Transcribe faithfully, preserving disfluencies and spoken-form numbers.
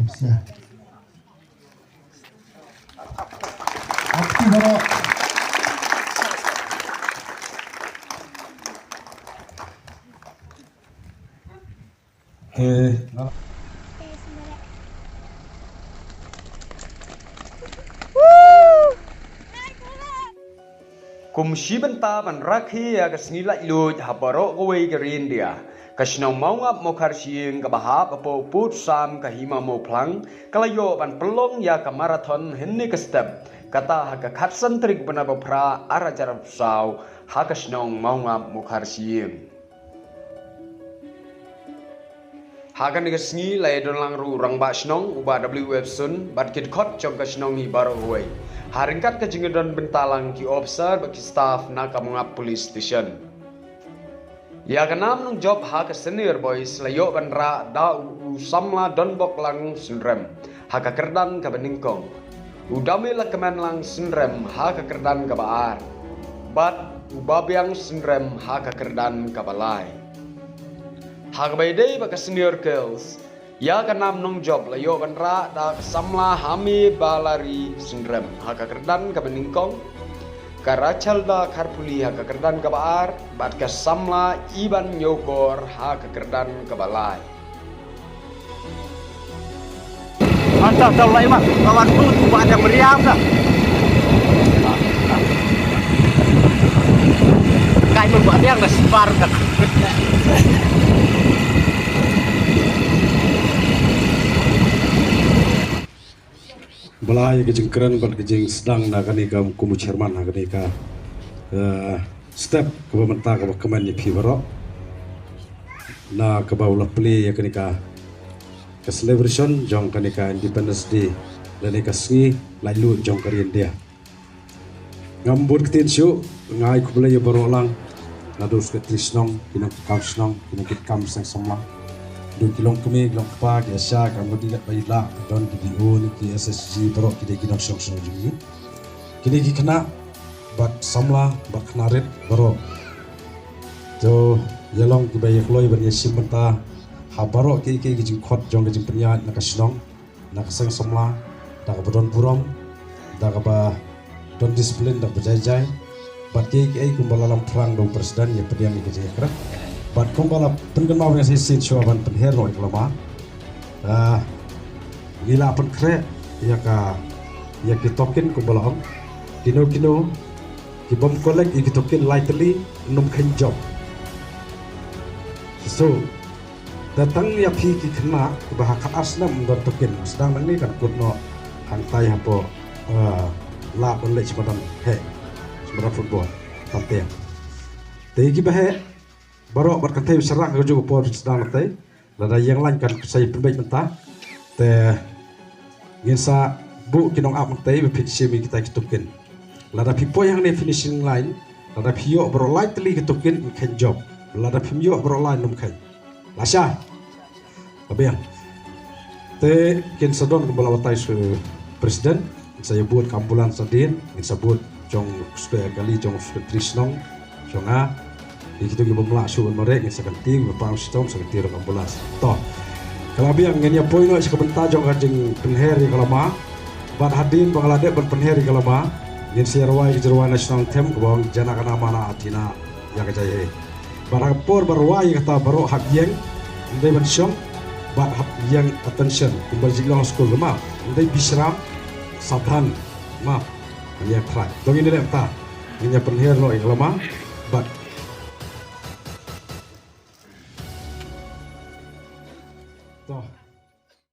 Ap ki baroh. He. Kum shi bynta ban rakhe ïa ka sngi laitluid ha baroh kawei ka ri India, ka shnong Mawngap Mawkharshiing kaba hap hapoh pud sam ka Hima Mawphlang ka la ïoh ban pynlong ïa ka marathon hynne ka step, kata ha ka khatsan tarik bnai ba phra ar hajar arphew saw ha ka shnong Mawngap Mawkharshiing. Ha kane ka sngi la ïadon lang ruh u rangbah shnong u Bah W F Sun bad ki dkhot jong ka shnong hi baroh kawei, ha ryngkat ka jingïadon bynta lang ki officer bad ki staff na ka Mawngap Police Station. Ïa ka nam nongjop ha ka Senior Boys la ïoh ban rah da u, u samla Donboklang Synrem ha ka kyrdan kaba nyngkong, u Damelakmenlang Synrem ha ka kyrdan kaba ar, bad u Babiang Synrem ha ka kyrdan kaba lai. Ha kaba ïadei bad ka Senior Girls, ïa ka nam nongjop la ïoh ban rah da ka samla Hame Balari Synrem ha ka kyrdan kaba nyngkong, ka Rachelda Kharpuli ha ka kyrdan kaba ar, bad ka samla Iban Nyokor ha ka kyrdan kaba lai. Mantap, tau lai mak, kawan tu, tu buat yang meriam dah. Kai mun buat yang dah sebar dah. Ba la ïa ka jingkren bad ka jingsdang na kane ka kum u chairman ha kane ka, eh, step kaba mynta kaba kmen ïa phi baroh. Na kaba u la plie ïa kane ka, ka celebration jong kane ka Independence Day lane ka sngi laitluid jong ka ri India. Ngam bud ktien shuh, nga ai khublei ïa baroh lang. Naduh secretary shnong, ki nongkitkam shnong, ki nongkitkam seng samla. Naduh ki longkmie, ki longkpa, ki asha, ki amlodi, ki paidbah, ki don ki D O, ne ki S H G, baroh ki dei ki nongshong shnong jong ngi. Kine ki khynnah bad samla bad khynnah rit baroh. To ïa long kiba ïa kloi ban ïa shim bynta ha baroh kiei kiei ki jingkhot jong ka jingpynïaid na ka shnong, na ka seng samla, da kaba don burom, da kaba don disiplin, da kaba jai jai. Bad kiei kiei kumba la lam phrang da u president ïa pdiang ïa ka jingïakren. Bad kumba la pynkynmaw ïa ka shisien shuwa ban pynher noh ïa ka lama. Ah, ngi la pynkhreh ïa ka, ïa ki token kumba la ong. Kino kino ki bym collect ïa ki token lai tylli ym kheiñ job. So, da tang ïa phi ki khynnah kiba ha khatar snem ym don token, sdang nangne kan kut noh hangtai hapoh, eh, la ban leh shi madan heh, shi madan football. Tang te. Te kiba heh baroh bad kan tei u sharang ka juh ka por sdang na tei. Lada ïeng lain kan sa ïa pynbeit mynta. Te ngin sa buh ki nongap mynta ba phin shim ïa kita ki token. Lada phi poi hangne finishing line, lada phi ïoh baroh lai tylli ki token ym kheiñ job. Lada phim ïoh baroh lai ym kheiñ. Lashai. Ka biang. Te kin sa don kumba la batai sha u president, ngin sa ïa bud ka ambulance hadien, ngin sa bud jong u secretary, kali jong u secretary shnong, jong nga. Ïa kito ki bym lah shuh ban mareh, ngin sa kynti, ba pang shitom sa kynti ruh ka ambulance. To. Ka la biang, ngin ïa poi noh sha ka bynta jong ka jingpynher ïa ka lama. Bad hadien ba nga la dep ban pynher ïa ka lama, ngin sa ïa rwai ka jingrwai national anthem kaba ong Jana Gana Mana Adhina Yagajai He. Bad ha ka por ba rwai ïa kata baroh hap ïeng, ym dei ban shong, bad hap ïeng attention, kumba jinglong skul kumba, ym dei bishram, sabdhan, ma, ym ïeng trai. To ngin ïa leh mynta, ngin ïa pynher noh ïa ka lama, bad. To.